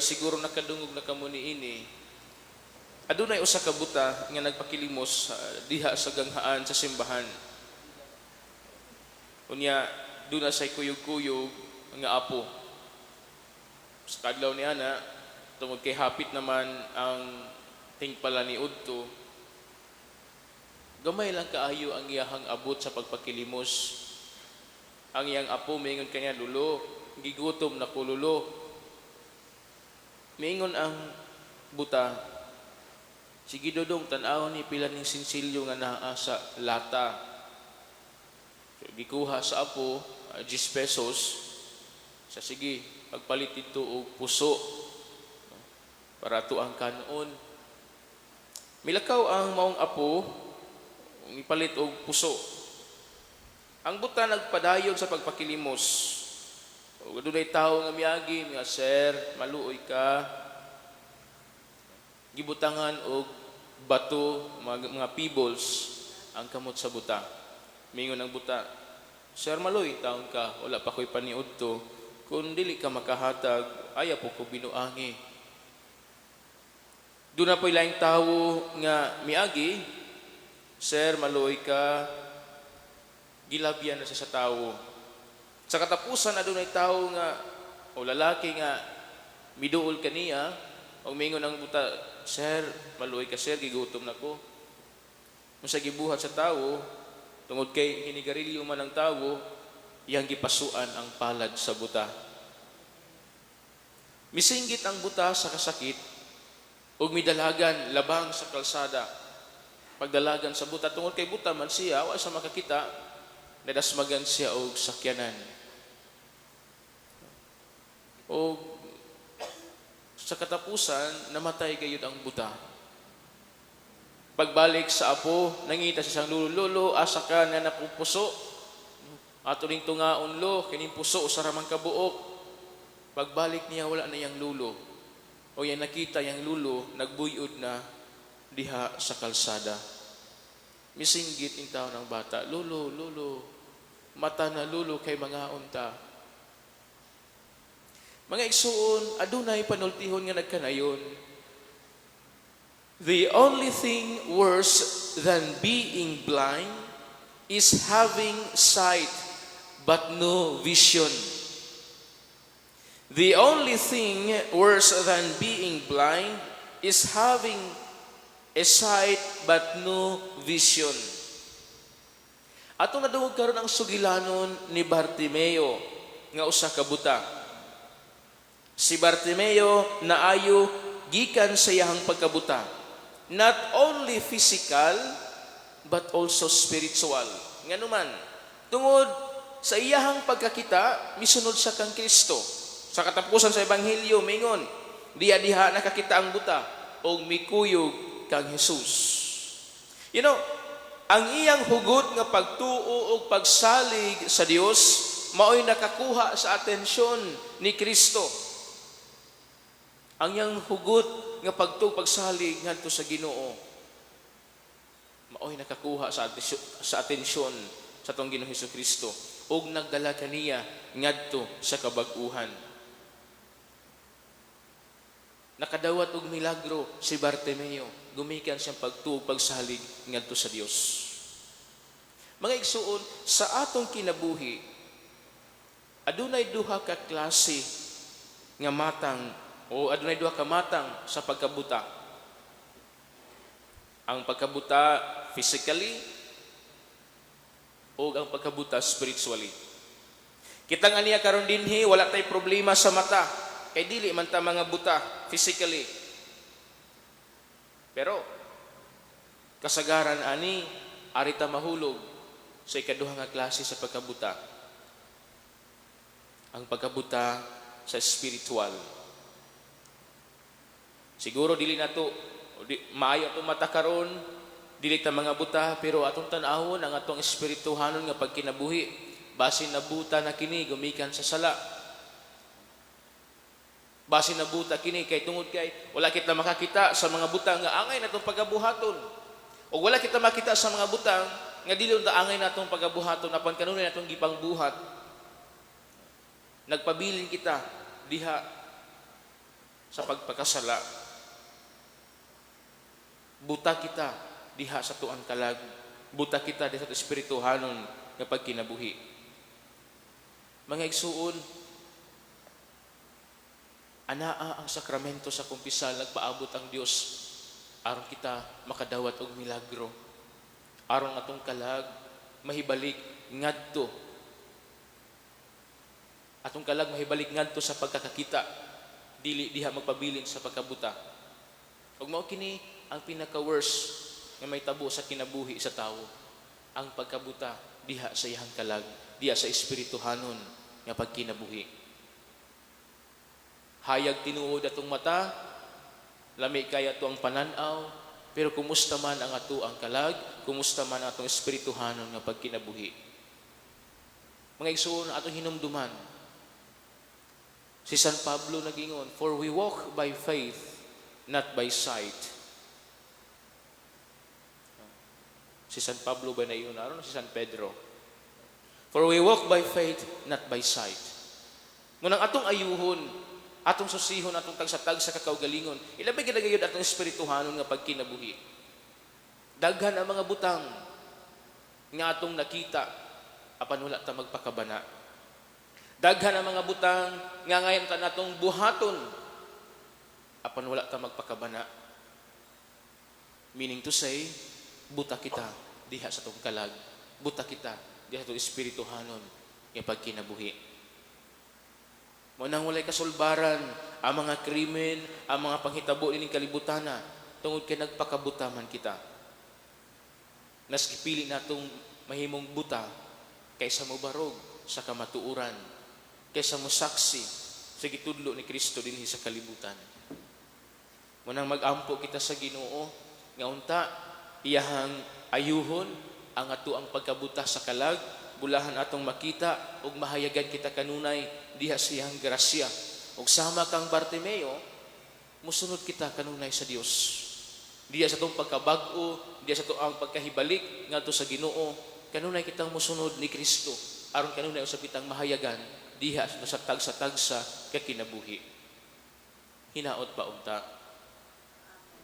Siguro nakadungog na kamo niini. Adunay usa ka buta nga nagpakilimos diha sa ganghaan sa simbahan. Unya duna say kuyog-kuyog nga apo. Sa kadlaw ni ana, tungod kay hapit naman ang tingpala ni udto, gamay lang kaayo ang iyahang abot sa pagpakilimos. Ang iyang apo miingon kaniya, "Lolo, gigutom na ko, lolo." Miingon ang buta, "Sige dodong, tan-awon ni pila ning sinsilyo nga naa sa lata." So, gikuha sa apo, 10 pesos. Sa sige, pagpalit dito og puso para ato ang kanon. Milakaw ang maong apo, ipalit og puso. Ang buta nagpadayon sa pagpakilimos. O dunay tawo nga miagi nga, "Sir, maluoy ka." Gibutangan og bato, mga pebbles ang kamot sa buta. Mingon ang buta, "Sir, maluoy taon ka, wala pa ko'y paniudto. Kung dili ka makahatag, ayaw po ko binuangi." Duna po'y laing tawo nga miagi, "Sir, maluoy ka." Gilabyan na siya sa tawo. Sa katapusan, adunay tawo nga o lalaki nga miduol kaniya og mingon ang buta, "Sir, maluoy ka sir, gigutom na ko." Unsa gibuhat sa tawo, tungod kay hinigarilyo man ang tawo, iyang gipasuan ang palad sa buta. Misinggit ang buta sa kasakit ug midalagan labang sa kalsada. Pagdalagan sa buta, tungod kay buta man siya, wa sa makakita, nadasmagan siya og sakyanan. O sa katapusan, namatay gayud ang buta. Pagbalik sa apo, nangita sa siyang lulo, "Lolo, asa ka nga nakupuso? Ato ning tungaon lo, kining puso usa ra man kabuok." Pagbalik niya, wala na iyang lulo. O yan nakita yang lulo, nagbuyod na diha sa kalsada. Misinggit intawon ang bata, "Lolo, lolo, mata na lolo kay mangaon ta." Mga igsuon, adunay panultihon nga nagkanayon. The only thing worse than being blind is having sight but no vision. The only thing worse than being blind is having a sight but no vision. Atong nadungog karon ang sugilanon ni Bartimeo nga usa ka buta. Si Bartimeo naayo gikan sa iyahang pagkabuta. Not only physical but also spiritual. Nganuman, tungod sa iyahang pagkakita, misunod siya kang Kristo. Sa katapusan sa Ebanghelyo, mingon, diya diha nakakita ang buta og mikuyog kang Jesus. Ang iyang hugot nga pagtuo og pagsalig sa Dios mao'y nakakuha sa atensyon ni Kristo. Ang iyang hugot nga pagtuo, pagsalig ngadto sa Ginoo mao'y nakakuha sa atensyon sa atong Ginoong Hesus Kristo ug nagdala kaniya ngadto sa kabag-uhan. Nakadawat og milagro si Bartimeo gumikan siyang pagtuo, pagsalig ngadto sa Dios. Mga igsuon, sa atong kinabuhi adunay duha ka klase nga matang o adunay duha ka matang sa pagkabuta. Ang pagkabuta physically o ang pagkabuta spiritually. Kita nga niya karon dinhi, wala tay problema sa mata kay dili man ta mga buta physically. Pero kasagaran ani ari ta mahulog sa ikaduha nga klase sa pagkabuta. Ang pagkabuta sa spiritual. Siguro dili nato o di, maayo atong mata karon, dili ta mga buta, pero atong tan-awon ang atong espirituhanon nga pagkinabuhi. Basin nabuta na kini gumikan sa sala. Basin nabuta kini kay tungod kay wala kita makakita sa mga butang nga angay natong pagabuhaton. O wala kita makita sa mga butang nga dili unta angay natong pagabuhaton apan kanunay natong gipangbuhat. Nagpabilin kita diha. sa pagpakasala. Buta kita diha sa atuang kalag. Buta kita diha sa espirituhanon nga pagkinabuhi. Mga igsuon, anaa ang sakramento sa kumpisal, nagpaabot ang Dios aron kita makadawat og milagro. Aron atong kalag mahibalik ngadto. Atong kalag mahibalik ngadto sa pagkakakita, dili diha magpabilin sa pagkabuta. Ug mao kini ang pinaka-worst nga mahitabo sa kinabuhi sa tawo, ang pagkabuta diha sa iyang kalag, diha sa espirituhanon nga pagkinabuhi. Hayag tinuod atong mata, lami kay ato ang panan-aw, pero kumusta man ang ato ang kalag, kumusta man ang atong espirituhanon nga pagkinabuhi? Mga igsoon, atong hinumduman, si San Pablo nagingon, "For we walk by faith, not by sight." Si San Pablo ba na yun? Aron si San Pedro? "For we walk by faith, not by sight." Munang atong ayuhon, atong susihon, atong tagsa-tagsa kakaugalingon, ilabi gid gayud atong espirituhanon nga pagkinabuhi. Daghan ang mga butang nga atong nakita apan wala ta magpakabana. Daghan ang mga butang nga ngayon ta natong buhaton apan wala ta magpakabana. Meaning to say, buta kita diha sa atong kalag, buta kita diha sa atong espirituhanon nga pagkinabuhi. Mo nang walay kasulbaran ang mga krimen, ang mga panghitabo ining kalibutana tungod kay nagpakabuta man kita. Mas gipili natong mahimong buta kaysa mobarog sa kamatuoran, kaysa mosaksi sa gitudlo ni Kristo dinhi sa kalibutan. Mo nang magampo kita sa Ginoo nga unta iyahang ayuhon ang ato ang pagkabuta sa kalag, bulahan atong makita ug mahayagan kita kanunay diha sa iyang grasya. Ug sama kang Bartimeo, musunod kita kanunay sa Dios. Diha sa atong pagkabag-o, diha sa atong pagkahibalik ngadto sa Ginoo, kanunay kitang musunod ni Kristo aron kanunay usab kitang mahayagan diha sa tagsa-tagsa ka kinabuhi. Hinaot pa unta